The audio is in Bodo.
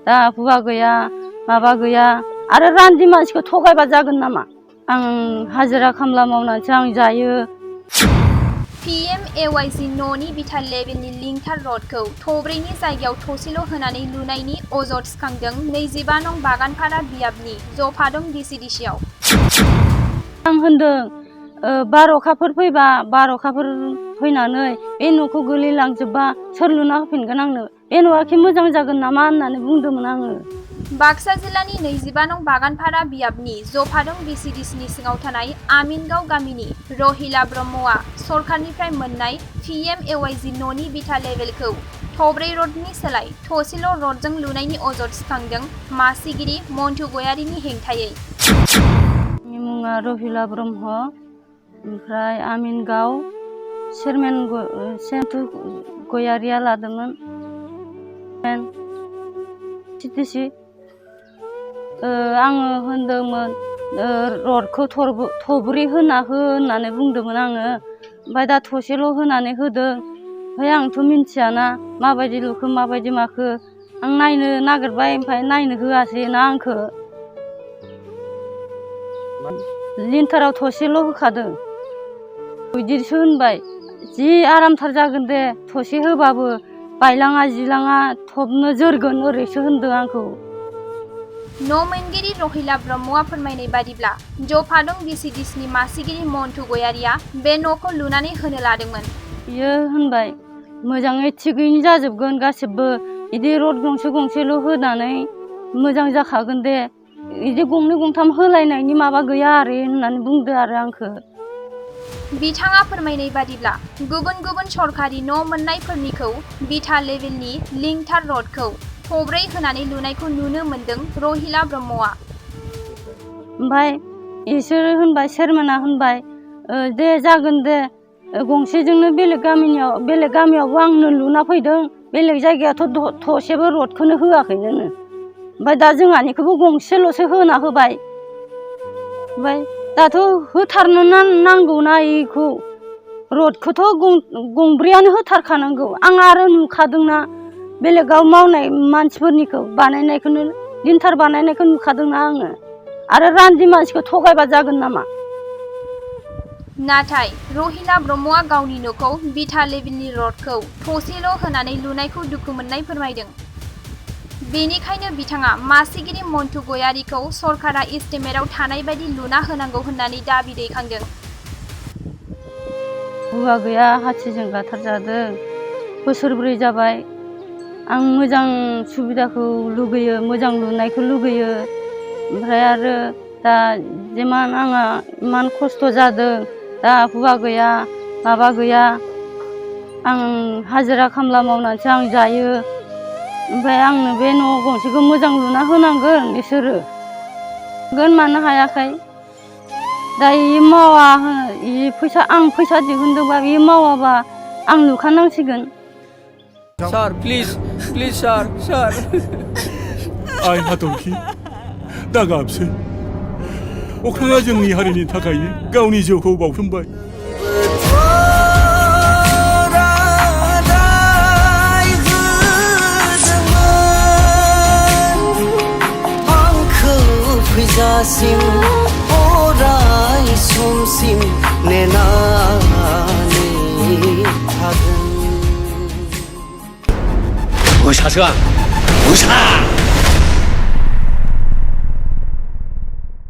दा हुवा गैया माबा गैया आरो रान्दि मानसिखौ थगायबा जागोन नामा आं हाजिरा खामला मावनानैसो आं जायो। PMAYG न'नि बिथा लेभेलनि लिंथार रडखौ थब्रैनि जायगायाव थसेल' होनानै लुनायनि अजद सिखांदों 25 नं बागानपारा बियाबनि जफादं DCDC-आव। आं होनदों बार'खाफोर फैबा बार'खाफोर फैनानै बे न'खौ गोलैलांजोबबा सोर लुना होफिनगोन आंनो बे न'आ मोजां जागोन नामा होननानै बुंदोंमोन आङो। बाक्सा जिल्लानि 25 नं बागानपारा बियाबनि जफादं DCDC-नि सिङाव थानाय आमिनगाव गामिनि रहिला ब्रह्मआ सरकारनिफ्राय मोननाय PMAYG न'नि बिथा लेभेलखौ थब्रै रडनि सोलाय थसेल' रडजों लुनायनि अजद सिखांदों मासिगिरि मन्टु गयारिनि हेंथायै। आंनि मुङा रहिला ब्रह्म ओमफ्राय आमिनगाव चेयारमेन सेन्टु गयारिया लादोंमोन CTC। आङो होनदोंमोन रडखौ थब्रै होना हो होननानै बुंदोंमोन आङो ओमफ्राय दा थसेल' होनानै होदों। ओमफ्राय आंथ' मिन्थियाना माबायदि लुखो माबायदि माखो आं नायनो नागिरबाय ओमफ्राय नायनो होआसै ना आंखौ लिन्टाराव थसेल' होखादों बिदिसो होनबाय जि आरामथार जागोन दे थसे होबाबो बायलाङा जिलाङा थबनो जोरगोन ओरैसो होनदों आंखौ। न' मोनगिरि रहिला ब्रह्मआ फोरमायनाय बादिब्ला जफादं DCDC-नि मासिगिरि मन्टु गयारिया बे न'खौ लुनानै होनो लादोंमोन। बियो होनबाय मोजाङै थिगैनो जाजोबगोन गासिबो बिदि रड गंसे गंसेल' होनानै मोजां जाखागोन दे बिदि गंनै गंथाम होलायनायनि माबा गैया आरो होननानै बुंदो आरो आंखौ। बिथाङा फोरमायनाय बादिब्ला गुबुन गुबुन सरकारि न' मोननायफोरनिखौ बिथा लेभेलनि लिंथार रडखौ थब्रै होनानै लुनायखौ नुनो मोनदों रहिला ब्रह्मआ। ओमफ्राय इसोर होनबाय चेयारमेना होनबाय दे जागोन दे गंसेजोंनो बेलेग गामियावबो आंनो लुना फैदों बेलेग जायगायाथ' थसेबो रडखौनो होआखैनो। ओमफ्राय दा जोंहानिखौबो गंसेल'सो होना होबाय ओमफ्राय दाथ' होथारनो नांगौना इखौ रडखौथ' गंब्रैयानो होथारखानांगौ। आं आरो नुखादोंना बेलेगाव मावनाय मानसिफोरनिखौ बानायनायखौनो लिन्टार बानायनायखौ नुखादोंना आङो आरो रान्दि मानसिखौ थगायबा जागोन नामा। नाथाय रहिला ब्रह्मआ गावनि न'खौ बिथा लेभेलनि रडखौ थसेल' होनानै लुनायखौ दुखु मोननाय फोरमायदों। बेनिखायनो बिथाङा मासिगिरि मन्टु गयारिखौ सरकारा इस्टिमेटआव थानाय बायदि लुना होनांगौ होननानै दाबि दैखांदों। हुवा गैया हाथिजों गाथारजादों बोसोरब्रै जाबाय। आं मोजां सुबिदाखौ लुगैयो मोजां लुनायखौ लुगैयो ओमफ्राय आरो दा जिमान आंहा इमान खस्थ' जादों दा हुवा गैया माबा गैया आं हाजिरा खामला मावनानैसो आं जायो ओमफ्राय आंनो बे न' गंसेखौ मोजां लुना होनांगोन बिसोरो मानो हायाखै दा मावा आं फैसा दिहुनदोंबा बे मावाबा आं लुखानांसिगोन। Sir, please, sir, sir. आइ हाथरखि दा गाबसै अख्राङा जोंनि हारिनि थाखायनो गावनि जिउखौ बाउसोमबाय। फैजासिम अराय समसिम नेनानै थागोन। मोसासो आं मोसा